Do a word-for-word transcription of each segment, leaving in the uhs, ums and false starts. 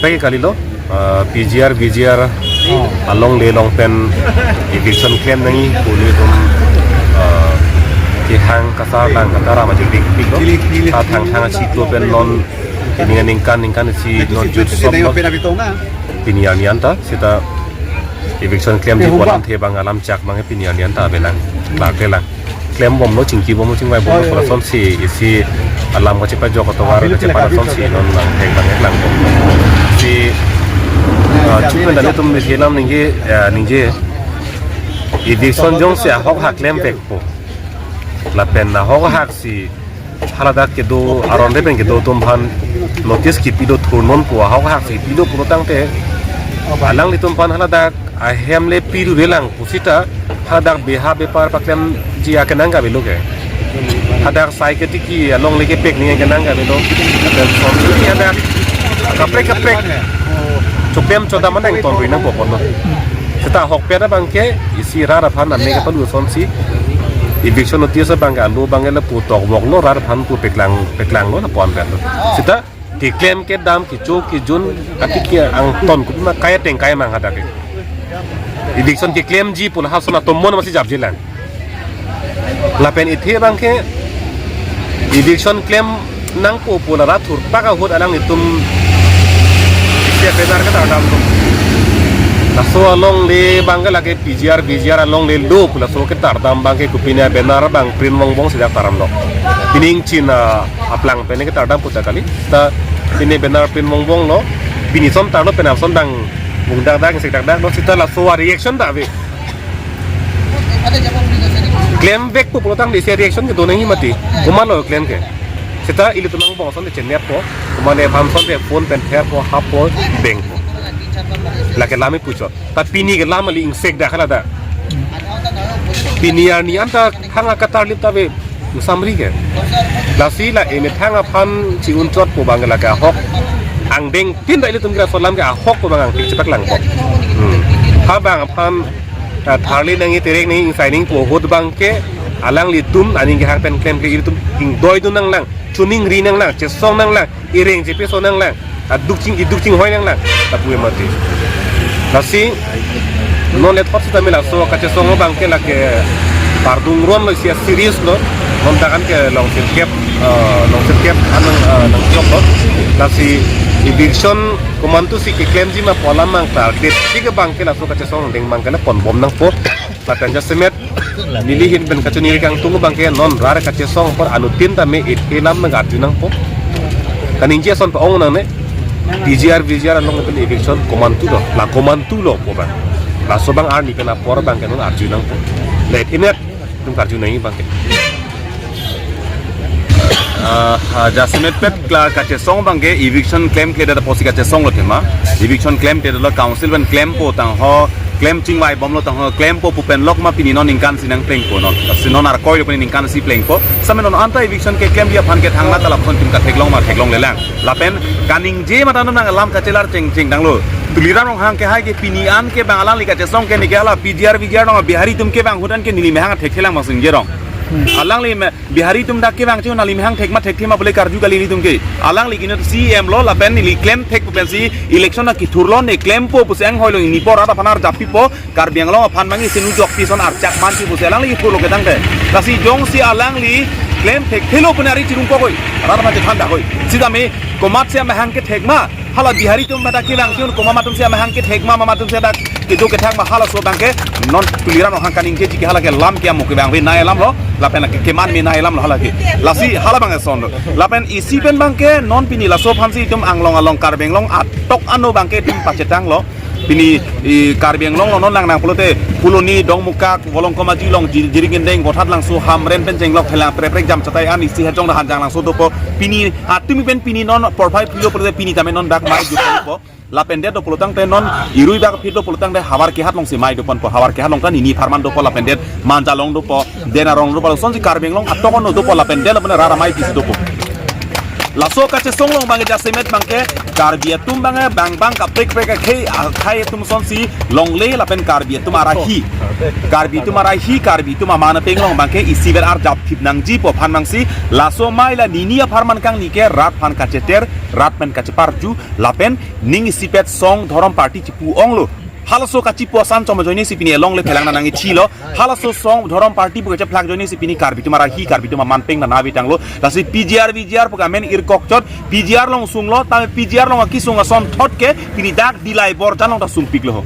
Pagi kalilo, uh, P G R, V G R alongle along pen eviction klem nangji pu nelitum, uh, kehang kasarlang kataram ajo big big lo. Ta Thangthang achiklo pen non pini aningkan, ningkan isi non jut sop lo. Pini arni anta seta eviction klemji pu alamthe abang alam chak abang pini arni anta avelang, lake lang. Klem bomlo, chingki bomlo, chingvai bomlo, oi, oi, oi, pu lasonsi isi alam kachepajok atovar kachepa lasonsi non lang thek abang lang bomlo. Si, ah, chupen dali tum isi alam ningje, ya, ningje. Eviction jongsi ahok hak klemvekpo, lapen ahok hak si haladak kedo aron re pen kedo atum aphan notice kipilo, thurnonpo, ahok hak si pilo pulo tangte, alanglitum aphan haladak ahem le piru relang pusita, hadak beha bepar paklemji akenang kavelo ke. Hadak sai ketiki alongle kepek nangji akenang kavelo. Lapen son ini hadak kaprek kaprek choklem chodam anang ton rui nangpo ponlo. Seta ahokpet abang ke isi rat aphan ame kapalu asonsi eviction notice abang ke alo abang ke lapu tokvoklo, rat aphan pu peklang, peklanglo lapu-an pen lo. Seta keklem kedam, kecho kejun, atik ke angton kupima kai ateng kai mang hadak ke. Eviction keklemji pu la hason atomon masi japji lang. Lapen ithe abang ke eviction klem nangpo pu la rat thurpak ahut alanglitum isi banner ketardamlo. Laso alongle abang ke lake P G R, V G R alongle lo pu laso ketardam abang ke kopine banner abang print vongbong sida tardamlo. Pini ingchin, ah, aplang pen ketardam pu ta kali. Ta pini banner print vongbonglo. Pini ason tarlo, penang ason abang vung dakdak, sek dakdak lo, seta laso a-reaction ta ave. Klemvekpo pulo tangte isi reaction kedo nangji mati. Komatlo klem ke. Seta ilitum angbong ason le chenetpo. Komatne aphan ason le phone pen therpo, happo, bengpo. Lake lam ipuchot. Ta pini ke lam kali, ingsek dak haladak. Pini arni anta hang akatarlip ta ave. Samri ke. Lasi la emethang aphan chi-un chotpo abang ke lake ahok angdeng tin ta ilitum ke laso alam ke ahokpo abang angthek chepaklangpo. Hmm. Ha abang aphan, ah, tharli nangji, terek nangji, ingsai nangji pu ahut abang ke alanglitum aning kehang pen klemkle, ilitum ingdoidun nanglang, choningri nanglang, chesong nanglang, ireng chepeso nanglang, aduk ching, iduk chinghoi nanglang, lapu mati. Lasi non le thot sitame laso kachesong abang ke lake pardung ronlo, isi a-serious lo. Non dakan ke long sirkep, eh, long sirkep anang, eh, nangchoklo. Lasi eviction komantusi keklemji ma pu alam abang target tik abang ke laso kachesong angdeng abang ke le ponbom nangpo. Lapen jasemet neli ahin pen kachiningri kangtung abang ke non rat kachesong apor anuttin tame ithe lam nang arju nangpo. Kaningje ason pa-ong nangne, P G R V G R along pen eviction komantulo, la komantulo pu abang. Laso abang arni pen apor abang ke non arju nangpo. Let inet tum karju nangji abang ke. Ah, ah, jasemet pet la kachesong abang ke eviction klemkledet apotsi kachesonglo tema. Eviction klemkledetlo, council pen klempo tangho, klem chingvai bomlo tangho, klempo pu pen lok ma pini non ningkan isi nangplengpo non. Si non arkoi lo pini ningkan isi plengpo. Same non anta eviction keklemji aphan ke thangna ta lapuson tim katheklong ma theklongle lang. Lapen kaningje mata non nang alam kachelar chengcheng tanglo. Tuliram Ronghang ke hai ke pini an ke abang alangli kachesong ke neke hala P G R V G R nong Bihari atum kevang ahut an ke neli mehang thekthe lang abang si ningje rong. Alangli me Bihari atum dak kevang chun neli mehang thek ma thekthe ma pu le karju kali nelitum ke. Alangli ke inut C E M lo lapen neli klem thek pu pensi election akethurlo, ne klempo pusi anghoilo, neli apor rat aphan arjap pipo, Karbi Anglong aphan abang isi nujok pi ason archak mansi pusi alangli kethurlo ke tangte. Lasi jongsi alangli klem thekthelo pu ne ari chirungpo koi, rat aphan chethan dak koi. Sitame komatsi amahang kethek ma, hala Bihari atum dak kevang chun komat atumsi amahang kethek ma, komat atumsi dak kedo kethak ma, halaso abang ke non Tuliram Ronghang kaningjeji ke hala ke lam ke amo ke abang ave nai alamlo, lapen ke keman me nai alamlo hala ke. Lasi hala abang asonlo. Lapen isi pen abang ke non pini laso aphansi itum Anglong along Karbi Anglong atok ano abang ke itum pachetanglo. Pini i Karbi Anglong lo non lang nang pulote Phuloni, Dongmukak, Volongkom Aji along, Ji-, Jirikindeng, Gothat Langso, Hamren pen chenglok, Phelang Preprek, Jamchatai an isi Hajong da Hanjang Langso dopo. Pini atumi pen pini non porphai philo pulote pini tame non dak mai jupo. Lapen det do pulo tangte non irui bak phit do pulo tangte Howraghat alongsi mai doponpo. Howraghat along ta nini apharman dopo, lapen det Manja along dopo, Dena along dopo, lasonsi Karbi Anglong atok ano dopo, lapen det lo mane rara mai pisi dopo. Laso kachesong along abangke jasemet abangke Karbi atum abangke bang bang kaprek prek akhei akhei atum asonsi longle lapen Karbi atum arahi. Karbi atum arahi, Karbi atum aman apeng along abangke isivet arjap thip nangji pu aphan abangsi laso amei la nini apharman kangni ke rat aphan kacheter, rat pen kacheparju, lapen ning isipet song dhorom party chipu onglo. Halaso kachipu asan chom ajoinesi pini elongle phelang nangji chilo. Halaso song dhorom party pu kachephlak ajoinesi pini Karbi atum arahi, Karbi atum aman apeng nave tanglo. Lasi P G R, V G R pu kamen irkokchot, P G R along sunglo, tame P G R along akesung asonthot ke pini dak Dillai Borjan along ta sungpiklo ho.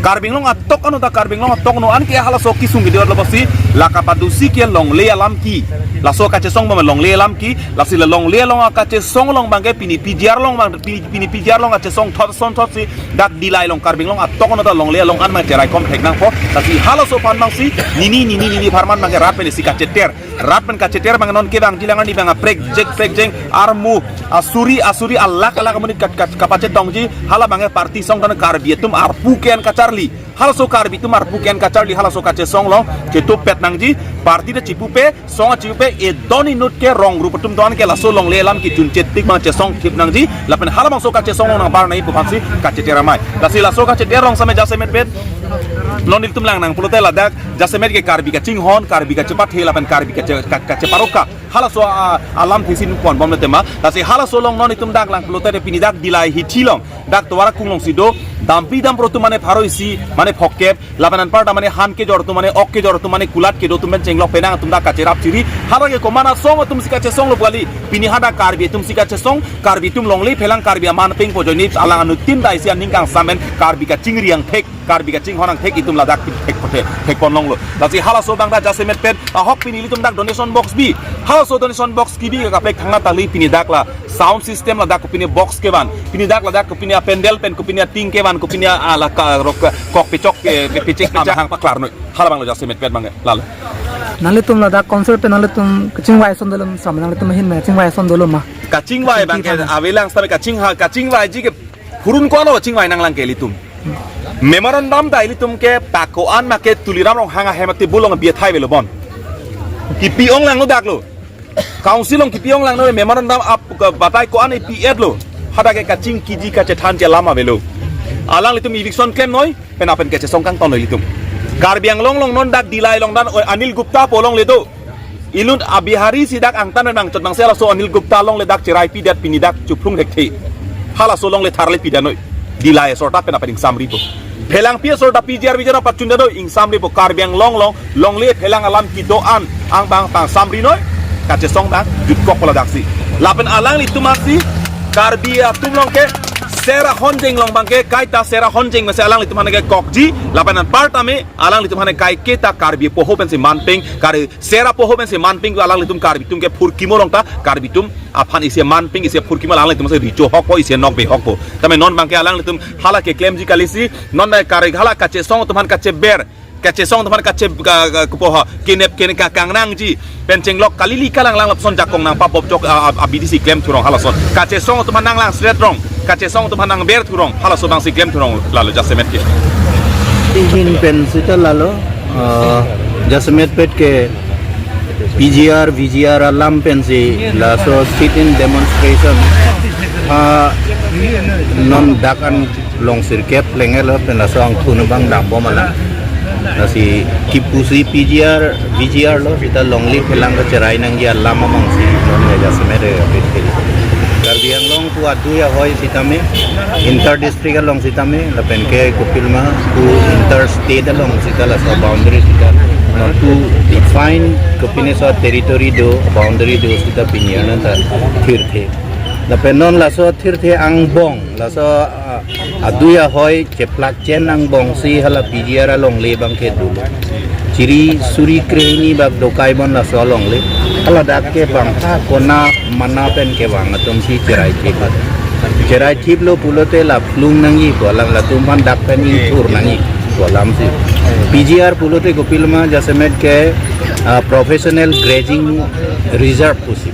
Karbi Anglong atok ano ta Karbi Anglong atok ano anke halaso kesung kidi otlo pusi la kapadusi ke longle alam ke. Laso kachesong abang longle alam ke, lasi la longle along akachesong along abangke pini P G R along abang, pini, pini P G R along kachesongthot asonthotsi dak Dillai along Karbi Anglong atok ano ta longle along an abang cherai kom thek nangpo. Lasi halaso aphan abangsi nini nini nini apharman abangke rat pen isi kacheter. Rat pen kacheter abang non kevangji lang arni abang aprek jek prek jeng armu asuri asuri alak alak amonit kat kat kapachetongji hala abangke party song dan Karbi atum arpu ke-en kacharli. Halaso Karbi atum arpu ke-en kacharli halaso kachesong along chetup pet nangji, party ta chipupe, song chipupe, edon inut ke rong rup atum doan ke laso longle alam ke chunche tik abang chesong thip nangji, lapen halabangso kachesong along nangbar nangji pu aphansi kacheter amei. Lasi laso kacheter along same jasemet pet non ilitum lang nang pulote ladak jasemet ke Karbi kachinghon, Karbi kachepathe lapen Karbi kache ka- kacheparoka. Halaso a- alamthe si ponbomlo tema. Lasi halaso along non itum dak lang pulote pini dak Dillai hithi along dak tovar akung alongsi do, dampi dampro atum mane pharo isi mane phokep, lapen anparta mane han kejor atum mane ok kejor atum mane kulat kedo atum pen chenglok penang atum dak kacherap chiri. Hala ke komat asong atumsi kachesonglo pu kali. Pini hadak Karbi atumsi kachesong, Karbi atum longle phelang Karbi aman apeng pu ajoine alang anuttin ta isi aning kangsam pen Karbi kachingri angthek, Karbi kachinghon angthek itum ladak thek pute thek pon longlo. Lasi halaso abang dak jasemet pen ahok pini ilitum dak donation box bi. Halaso donation box kebi kaprek thangnat kali, pini dak la sound system ladak kopine box kevan, pini dak ladak kopine apendel pen kopine ating kevan, kopine alaka rok kok pechok pe- pe- pechek pechak hang paklar noi. Halabanglo jasemet pet abang lalo. Nanglitum ladak concert pen nanglitum kachingvai ason dolo ma, nanglitum ahin me kachingvai ason dolo ma? Kachingvai abangke avelang seta kaching ha kachingvaiji ke phurun ko-an lo kachingvai nanglang ke ilitum. Memorandum ta ilitum ke pako-an ma ke Tuliram Ronghang ahem atebul along bi athai avelo bon. Kipi onglanglo daklo. Council along kipi onglanglo, memorandum ap ke batai ko-an ipi-etlo. Hadak ke kachingkiji kachethan chelam avelo. Alanglitum eviction klem noi, pen apen kachesong kangton noi ilitum. Karbi Anglong along non dak Dillai along dan, o, Anil Gupta pu alongle do. Inut a-Bihari si dak angtan nangchot nangsi halaso Anil Gupta alongle dak cherai pidet pini dak chuphlung thekthe. Halaso alongle tharle pidet noi. Dillai asorta pen apen ingsamri po. Phelangpi asorta P G R V G R pachun dado ingsamri po. Karbi Anglong along longle phelang alam kedo-an angbang pangsamri noi. Kachesong abang jutkok pu ladaksi. Lapen alanglitum aphansi Karbi atum along ke sera honjeng along abangke kaita sera honjeng mese alanglitum aphan ke kokji. Lapen anparta me alanglitum aphan kaike ta Karbi poho pensi manpeng, Karbi sera poho pensi manpeng alanglitum Karbi atum ke phurkimo along ta Karbi atum aphan isi manpeng isi phurkimo alanglitum si richo hokpo isi nokbe hokpo. Tame non abangke alanglitum hala keklemji kalisi, non na Karbi hala kachesong atum aphan kacheber, kachesong atum aphan kache ka- ka- kupo ha kenep kene ka kangnangji pen chenglok kalili kalang lang lapuson jakong nangpabop jok a- a- abidi si klem thurong halason. Kachesong atum aphan nanglang sret rong, kachesong atum aphan nangber thurong halaso abangsi klem thurong lalo jasemet ke. Ihin pen sita lalo, uh, jasemet pet ke P G R, V G R alam pensi laso sit-in demonstration ha non dak an along sirkep lengelo pen laso angthun abang dambom alang. Lasi kipusi P G R, V G R lo sita longle phelang kacherai nangji alam abangsi non ya jasemet re apit ke. Karbi Anglong pu adui ahoi sitame inter district along sitame lapen ke kopilma pu inter state along sita laso boundary sita non pu define kopine so territory do boundary do sita pini an ta thirthe. Lapen non laso thirthe angbong laso, ah, adui ahoi cheplak chen angbongsi hala P G R alongle abangke do. Chiri suri krehini bak dokai bon laso alongle. Hala dak ke bang ha kona mana pen kevang atumsi cherai thip. Cherai thiplo pulote la phlung nangji pu alam latum aphan dak pen ingthur nangji pu alamsi. P G R pulote kopilma jasemet ke, ah, professional grazing reserve pusi.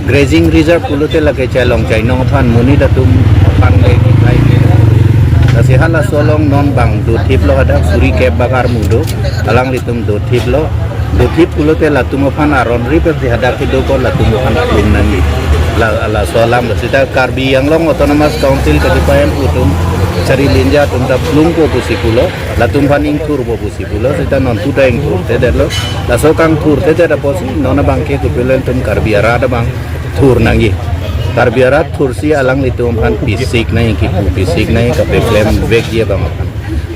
Grazing reserve pulote lake chailong chainong aphan monit atum aphan le kitai ke. Lasi halaso along non bang dothiplo hadak suri kep bak armu do alanglitum dothiplo. Dothip pulote latum aphan aron rip si hadak kedo ko latum aphan phlung nangji. La, laso alam lo sita Karbi Anglong Autonomous Council kachepa-en atum, Chari Linja atum ta plungpo pusi pulo, latum aphan ingthurpo pusi pulo, sita non puta ingthurtedetlo. Laso kangthurtedet apotsi non abangke kopilo, ilitum Karbi arat abang thur nangji. Karbi arat thursi alanglitum aphan pisik nangji, kipu pisik nangji, kapeklem vekji abang aphan.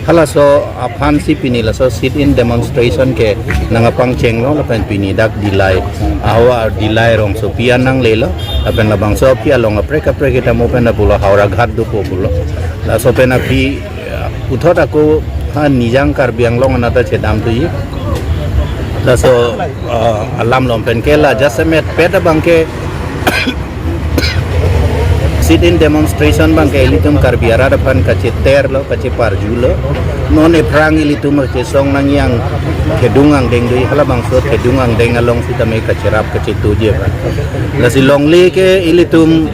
Halaso aphansi pini laso sit-in demonstration ke nangkapangchenglo, lapen pini dak Dillai, ahavar Dillai rongsopi an nanglelo, lapen labangso aphi along kaprek kaprek kita mo pen pulo Howraghat dopo pulo. Laso pen aphi, eh, puthot ako ha Nijang Karbi Anglong anat ta chedamthuji. Laso, eh, alam lo pen ke la jasemet pet abangke sit-in demonstration abangke ilitum Karbi arat aphan kacheterlo, kacheparjulo. Non ephrang ilitum kachesong nangji, kedung angdeng do, halabangso kedung angdeng along sitame kacherap kachetuji aphan. Lasi longle ke ilitum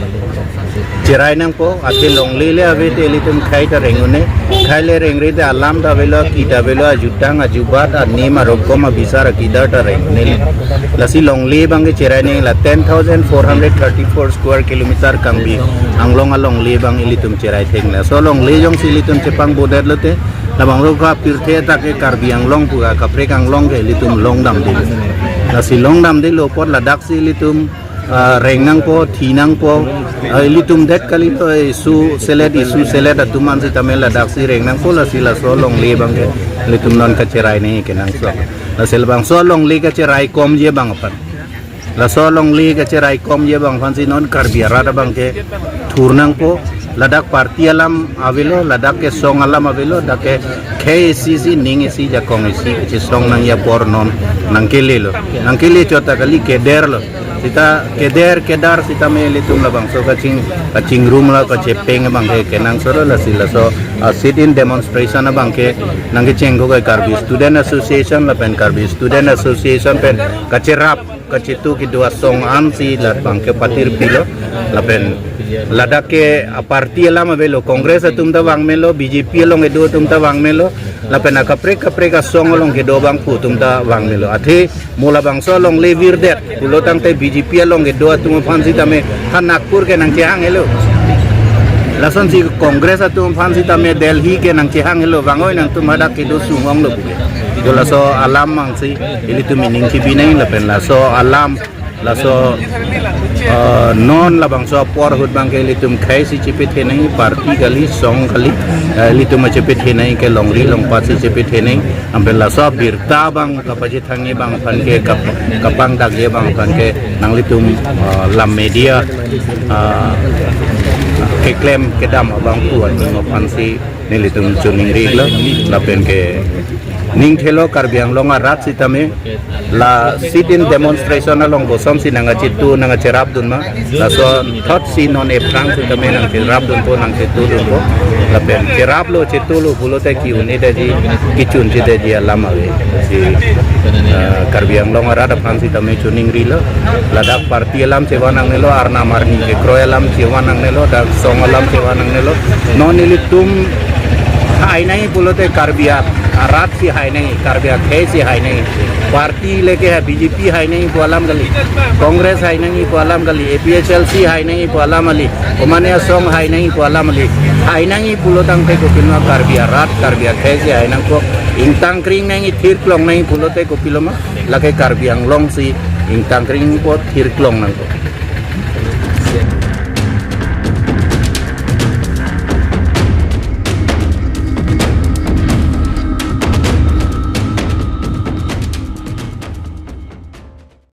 cherai nangpo, athe longle le ave te ilitum khei ta reng un-e, khei le rengre te alam ta avelo, ki ta avelo, ajutang, ajubat, anim, arokom, abisar, akidar ta reng un-e. Lasi longle abangke cherai nangji, la ten thousand four hundred thirty-four square kilometer Karbi Anglong alongle abang ilitum cherai theknang. Laso longle jongsi ilitum chepangbodet lote, labangso ka pirthe ta ke Karbi Anglong pu ka kaprek Anglong ke ilitum longdamdelo. Lasi longdamdelo apot ladaksi ilitum, ah, reng nangpo, thi nangpo, ah, ilitum det kali to, eh, isu selet, isu selet atum an sitame ladaksi reng nangpo, lasi laso longle abangke ilitum non kacherai nangji kenangsot. Lasi labangso longle kacheraikomji abang aphan, laso longle kacheraikomji abang aphansi non Karbi arat abangke thur nangpo. Ladak party alam avelo, ladak ke song alam avelo, dak ke khei isi si, ning isi, jakong isi, kachesong nangji apor non nangkelelo. Nangkele chot ta kali, kederlo. Sita keder kedar sitame ilitum labangso kaching, kachingrum la kachepeng abangke kenangsotlo. Lasi laso, ah, sit-in demonstration abangke nangkechengkok ke Karbi Student Association lapen Karbi Student Association pen kacherap kachetu kedo asong ansi labangke patir pilo. Lapen ladak ke aparty alam avelo, Congress atum ta vangmelo, B J P along kedo atum ta vangmelo, lapen akaprek kaprek asong along kedo abang pu atum ta vangmelo. Athe mo labangso alongle virdet pulo tangte B J P along kedo atum aphan sitame ha Nagpur ke nangchehang helo, lasonsi Congress atum aphan sitame Delhi ke nangchehang helo, vangoi nangtum hadak kedo sung-onglo puke. Jo laso alam abangsi ilitum ining chibi nangji lapen laso alam, laso, eh, non labangso apor ahut abangke ilitum khei si chepethe nangji, party kali, song kali, eh, ilitum chepethe nangji ke longri longpat si chepethe nangji, lapen laso abirta abang kapachethangji abang aphan ke kap-, kapangdakji abang aphan ke nanglitum, eh, lam media, eh, keklem kedam abang pu atum aphansi nelitum choningri lo, lapen ke ning thelo Karbi Anglong arat sitame la sit-in demonstration along kosonsi nangkachetu nangkacherapdun ma, laso thotsi non ephrang sitame nangcherapdunpo, nangchetudunpo. Lapen cheraplo chetulo pulote ki-un-edetji, kichun-chedetji alam ave. Si, eh, Karbi Anglong arat aphan sitame choningri lo, ladak party alam chevan nangnelo, arnam arni kekroi alam chevan nangnelo, dak song alam chevan nangnelo. Non ilitum hai nangji pulote Karbi arat si hai nangji, Karbi akhei si hai nangji. Party leke ha B J P hai nangji pu alam kali, Congress hai nangji pu alam kali, A P H L C hai nangji pu alam kali, komane asong hai nangji pu alam kali. Hai nangji pulo tangte kopilo ma, Karbi arat, Karbi akhei si hai nangpo. Ingtang kring nangji, thirklong nangji pulote kopilo ma, lake Karbi Anglong si ingtang kringpo, thirklong nangpo.